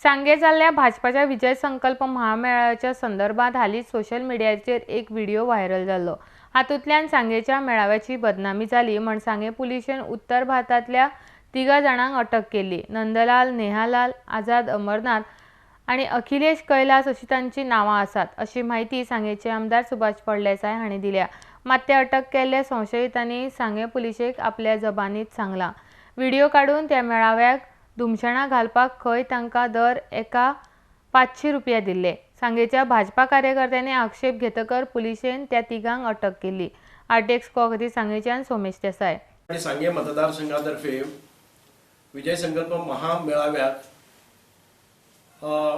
सांगे जाल्ल्या भाजपाच्या विजय संकल्प महामेळाव्याच्या संदर्भात हालींच सोशल मिडियाचेर एक व्हिडिओ व्हायरल जाल्लो. हातूंतल्यान सांगेच्या मेळाव्याची बदनामी जाली म्हण सांगे पुलिशेन उत्तर भारतांतल्या 3 जाणांक अटक केली. नंदलाल, नेहालाल, आझाद अमरनाथ आनी अखिलेश कैलास अशी तांची नांवां आसात अशी म्हायती सांगेचे आमदार सुभाष फळदेसाय हांणी दिल्या. मात ते अटक केल्ल्या संशयितांनी सांगे पुलिशेक आपल्या जबानीत सांगलां. व्हिडिओ काडून त्या मेळाव्याक धुमशणां घालपाक खंय तांकां दर एका 500 रुपया दिल्ले. सांगेच्या भाजपा कार्यकर्त्यांनी आक्षेप घेतकर पुलिशेन त्या 3 अटक केली. आरटीएक्स खातीर सांगेच्यान सोमेश देसाय. सांगे मतदारसंघातर्फे विजय संकल्प महामेळाव्याक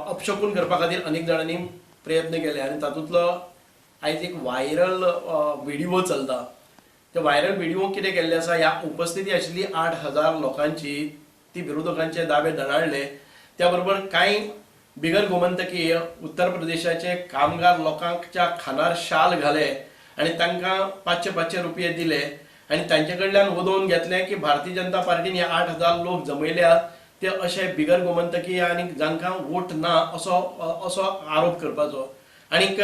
अपशकून करपा खातीर अनेक जाणांनी प्रयत्न केले आनी तातूंतलो आयज एक व्हायरल व्हिडिओ चलता. ते व्हायरल व्हिडिओ कितें केल्ले आसा, ह्या उपस्थिती आशिल्ली 8000 लोकांची ती विरोधकांचे दावे दणाडले. त्या बरोबर कांय बिगर गोमंतकीय उत्तर प्रदेशाचे कामगार लोकांच्या खानार शाल घाले आनी तांकां 500-500 रुपये दिले आनी तांचे कडल्यान वदोवन घेतले की भारतीय जनता पार्टीन हे 8000 लोक जमयल्यात ते अशे बिगर गोमंतकीय आनी जांकां वोट ना असो असो आरोप करपाचो. आनीक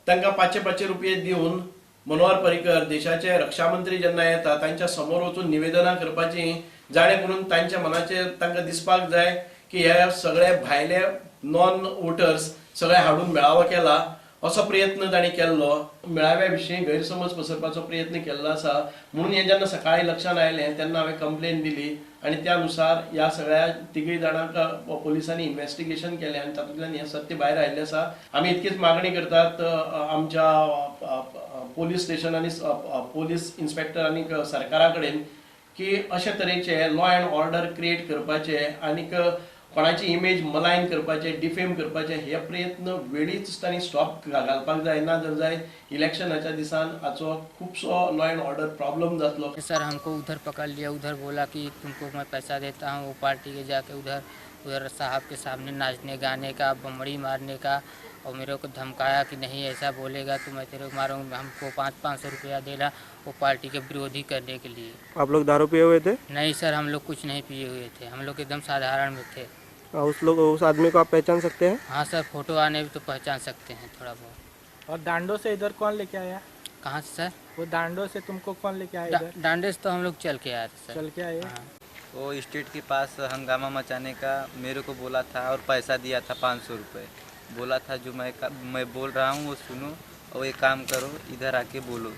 तांकां 500-500 रुपये दिवन मनोहर पर्रीकर देशाचे रक्षामंत्री जेन्ना येता तांच्या समोर वचून निवेदनां करपाची, जाणे करून तांच्या मनाचेर तांकां दिसपाक जाय की हे सगळे भायले नॉन वोटर्स सगळे हाडून मेळावो केला असो प्रयत्न तांणी केल्लो. मेळाव्या विशीं गैरसमज पसरपाचो प्रयत्न केल्लो आसा म्हणून हें जेन्ना सकाळीं लक्षांत आयलें तेन्ना हांवें कंप्लेन दिली आनी त्या नुसार ह्या सगळ्या 3 जाणांक पोलिसांनी इन्वेस्टिगेशन केलें आनी तातूंतल्यान हें सत्य भायर आयिल्लें आसा. आमी इतकीच मागणी करतात आमच्या पोलीस स्टेशन आनी पोलीस इन्स्पेक्टर आनी सरकारा कडेन की अशे तरेचे लॉ एंड ऑर्डर क्रिएट करपाचे आनीक कोणाची इमेज मलायन करपाचे, डिफेम करपाचे हे प्रयत्न वेळीच तांणी स्टॉप घालपाक जाय. ना जर जाय इलेक्शनाच्या दिसान हाचो खुबसो लॉ एंड ऑर्डर प्रॉब्लम जातलो. सर हमको उधर पकड़ लिया, उधर बोला कि तुमको मैं पैसा देता हूँ, वो पार्टी के जाके उधर उधर साहब के सामने नाचने गाने का, बमड़ी मारने का, और मेरे को धमकाया कि नहीं ऐसा बोलेगा तो मैं तेरे को मारूँगा। हमको 500-500 रुपया देना वो पार्टी के विरोधी करने के लिए। आप लोग दारू पिए हुए थे? नहीं सर, हम लोग कुछ नहीं पिए हुए थे, हम लोग एकदम साधारण में थे। उस आदमी को आप पहचान सकते हैं? हाँ सर, फोटो आने भी तो पहचान सकते हैं थोड़ा बहुत। और दांडो से इधर कौन लेके आया? कहाँ से सर? वो दांडो से तुमको कौन लेके आया इधर? दांडे से तो हम लोग चल के आए थे सर। चल के आए? हाँ। वो स्टेट के पास हंगामा मचाने का मेरे को बोला था और पैसा दिया था 500 रुपये। बोला था जो मैं बोल रहा हूँ वो सुनो और एक काम करो इधर आके बोलो।